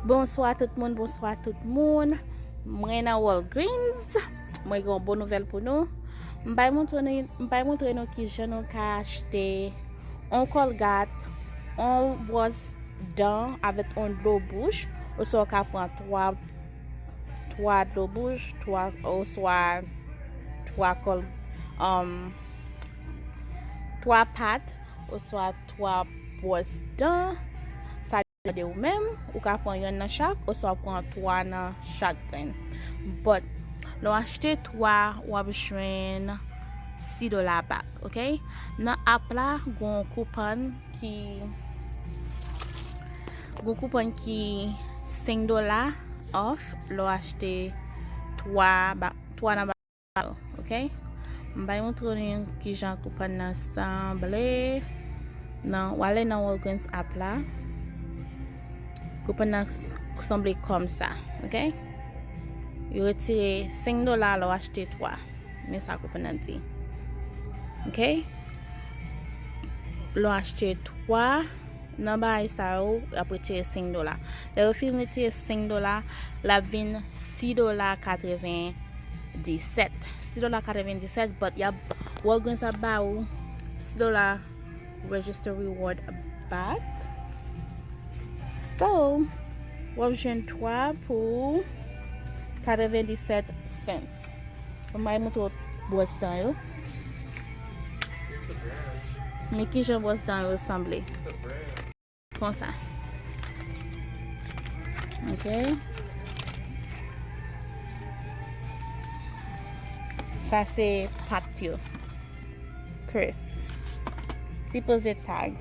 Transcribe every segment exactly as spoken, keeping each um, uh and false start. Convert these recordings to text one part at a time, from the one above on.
Bonswa tout moun, bonswa tout moun. Mwen nan Walgreens. Mwen gen yon bon nouvèl pou nou. M pral montre nou, m pral montre nou kijan nou ka achte yon Colgate, yon bwòs dan avèk yon dlo bouch, oswa w ka pran twa, twa dlo bouch, twa, oswa twa kòl, um, twa pat, oswa twa bwòs dan. Sa de ou menm, ou ka pran yonn nan chak, oswa w pran twa nan chak grenn. But, lè w achte twa, w ap jwenn sis dola back, ok? Nan app la, gon koupon ki, gon koupon ki senk dola off, lè w achte twa, ba, twa nan ba, ok? M bay montre nou kijan koupon nan sanble. Nan, w ale nan Walgreens app la. Koupon nan s-, sanble kòm sa, ok? Yo retire senk dola lè w achte twa. Men sa koupon nan di. Ok? Lè w achte twa nan bagay sa yo, y ap retire senk dola. Lè yo fin retire senk dola, l ap vin sis dola katrevenndisèt. Sis dola katrevenndisèt, but y ap, Walgreens ap ba ou sis dola register reward back. So, w ap jwenn twa pou katrevenndisèt cents. Mwen montre w bwòs dan yo. Men kijan bwòs dan yo sanble. Konsa. Ok. Sa se pat yo. Chris. Sipoze tag.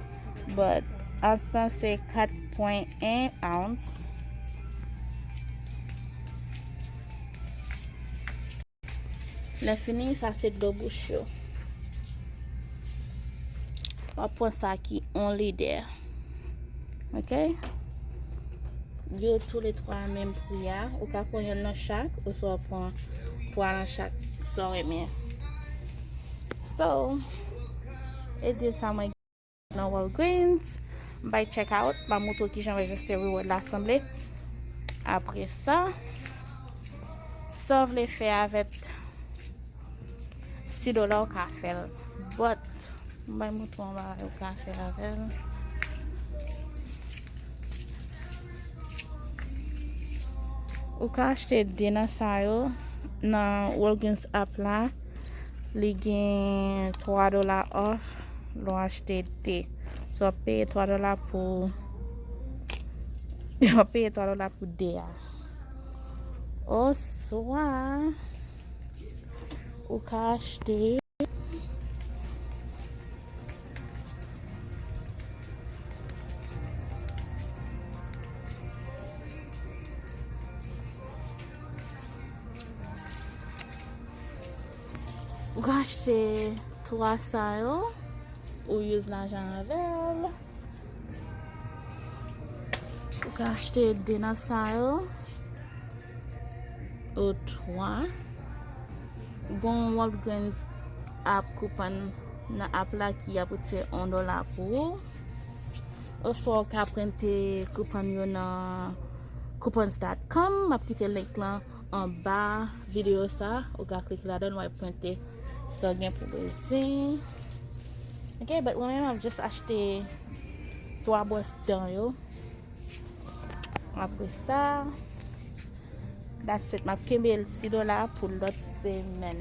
But, anstan se kat pwen en ounce. Lè fini, sa se dlo bouch yo. W ap pran sa ki on lidè. Ok? Yo toulètwa menm pri a. Ou ka pran yonn nan chak, oswa w pran twa nan chak, sa w renmen. So, e de sa mwen nan Walgreens. M bay check out, m ap montre w kijan register reward la sanble. Apre sa, sa w vle fè avèk sis dola w ka fè l. But, m bay montre w yon bagay ou ka fè avè l. Ou ka achte de nan sa yo nan Walgreens app la. Li gen twa dola off lè w achte de. So, w ap peye twa dola pou, w ap peye twa dola pou de a. Oswa, ou ka achte Ou ka achte twa sa yo, ou use lajan avè l. Ou ka achte de nan sa yo, ou twa. Gon Walgreens app coupon nan app la ki ap retire yon dola pou ou. Oswa ou ka prente coupon yo nan coupons dot com. M ap kite link lan anba videyo sa, ou ka klike ladan l, w ap prente sa w gen pou bezwen. Ok, but mwen menm, m ap just achte twa bwòs dan yo. Apre sa, that's it. M ap kenbe l sis dola pou lòt semèn.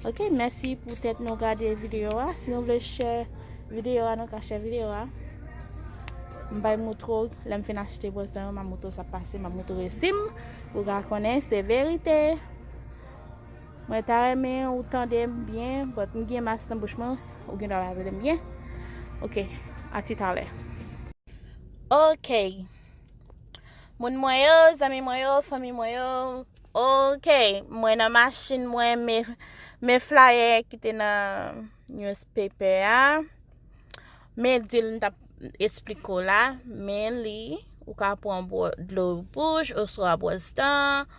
Ok, mèsi poutèt nou gade videyo a. Si nou vle share videyo a, nou ka share videyo a. M bay moutre w, lè m fin achte bwòs dan yo, m ap moutre w sa k pase, m ap moutre w resi m. Ou ka konnen, se verite. Mwen ta renmen ou tande m byen, but m gen mas nan bouch mwen, ou gen dwa pa tande m byen. Ok, a ti talè. Ok. Moun mwen yo, zanmi mwen yo, fanmi mwen yo. Ok, mwen nan machin mwen, men, men flyer ki te nan newspaper a. Men deal m t ap esplike w la, men li, ou ka pran bwò-, dlo bouch, oswa bwòs dan,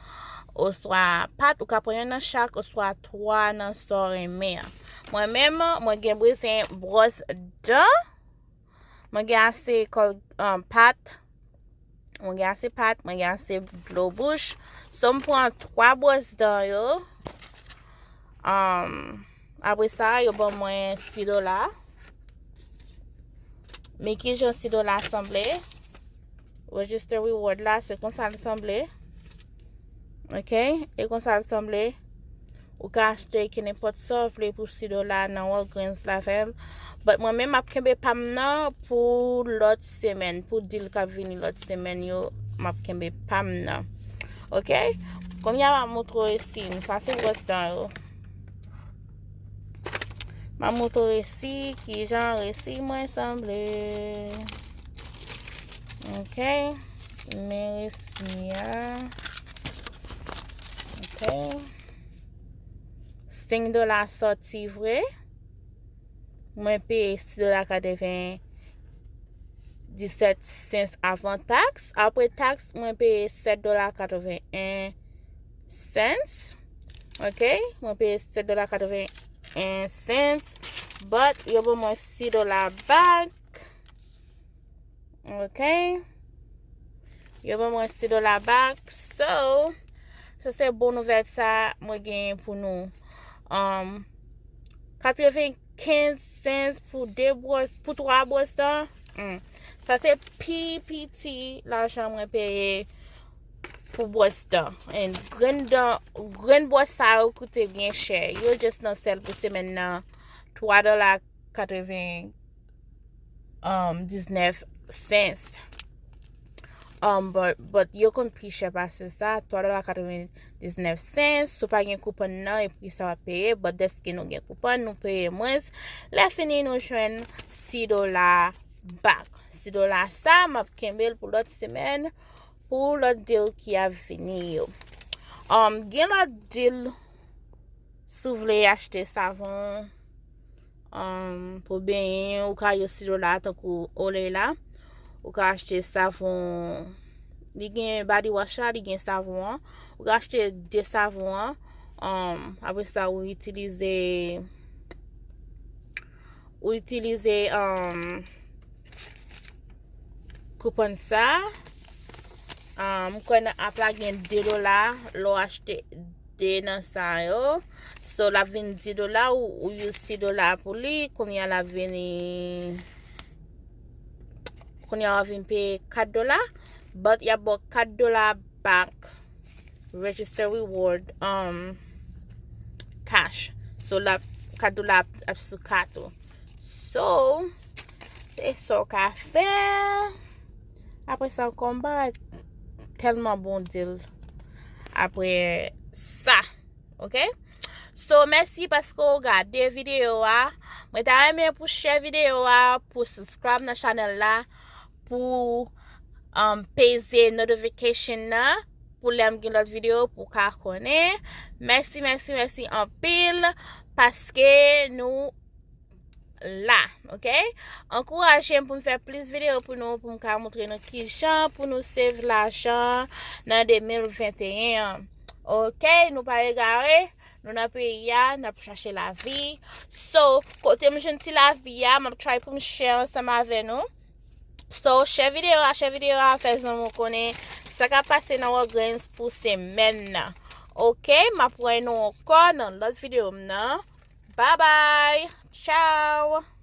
oswa pat, ou ka pran yonn nan chak, oswa twa nan sa w renmen an. Mwen menm, mwen gen bezwen bwòs dan, mwen gen ase kòl, um, pat, Mwen gen ase pat, mwen gen ase dlo bouch. So, m pran twa bwòs dan yo. Um, apre sa, yo ban mwen sis dola. Men kijan sis dola sanble? Register reward la, se konsa l sanble. Ok? E konsa l sanble. Ou ka achte ki nenpòt sa w vle pou sis dola nan Walgreens la avè l. But mwen menm m ap kenbe pa m nan pou lòt semèn, pou deal k ap vini lòt semèn yo, m ap kenbe pa m nan. Ok? Kounye a m ap montre w resi m. Sa se bwòs dan yo. M ap montre w resi, kijan resi mwen sanble. Ok? Men resi a. Ok? Senk dola sòti vre. Mwen peye sis dola katreven disèt sens avan taks. Apre taks, mwen peye sèt dola katreven en sens. Ok? Mwen peye sèt dola katreven en sens. But, yo ban mwen sis dola back. Ok? Yo ban mwen sis dola back. So, sa se bon nouvèl sa mwen genyen pou nou. Um, katrevenkenz sens pou de bwòs, pou twa bwòs dan. Hmm. Sa se pi piti lajan mwen peye pou bwòs dan. And grenn dan, grenn bwòs sa yo koute byen chè. Yo just nan sèl pou semèn nan twa dola katreven, um, diznèf sens. Um, but, but yo konn pi chè pase sa, twa dola katreven diznèf sens. Si w pa gen koupòn nan, e pri sa w ap peye, but dèske nou gen koupòn, nou peye mwens. Lè fini, nou jwenn sis dola back. Sis dola sa, m ap kenbe l pou lòt semèn, pou lòt deal ki ap vini yo. Um, gen lòt deal, si w vle achte savon, um, pou benyen, ou ka yo sis dola tankou Olay la. Ou ka achte savon, li gen body wash la, li gen savon an. Ou ka achte de savon an. Um, apre sa, ou itilize, ou itilize, um, koupòn sa. Um, m kwè nan app la gen de dola lè w achte de nan sa yo. So, l ap vin dis dola, ou, ou use sis dola pou li. Kounye a l ap vini, kounye a w ap vin peye kat dola. But y ap ba w kat dola back. Register reward, um, cash. So, l ap, kat dola ap, ap sou kat ou. So, se sa w ka fè. Apre sa, ankò m pa wè tèlman bon deal apre sa. Ok? So, mèsi paske w gade videyo a. Mwen ta renmen pou share videyo a, pou subscribe nan channel la, pou, um, peze notification nan, pou lè m gen lòt videyo, pou w ka konnen. Mèsi, mèsi, mèsi anpil, paske nou la, ok? Ankouraje m pou m fè plis videyo pou nou, pou m ka montre nou kijan pou nou save lajan nan de mil venteyen an. Ok, nou pa egare, nou nan peyi a, n ap chache lavi. So, kote m jwenn ti lavi a, m ap try pou m share ansanm avè nou. So, share videyo a, share videyo a, fè zanmi w konnen sa k ap pase nan Walgreens pou semèn nan. Ok, m ap wè nou ankò nan lòt videyo m nan. Bye bye. Ciao.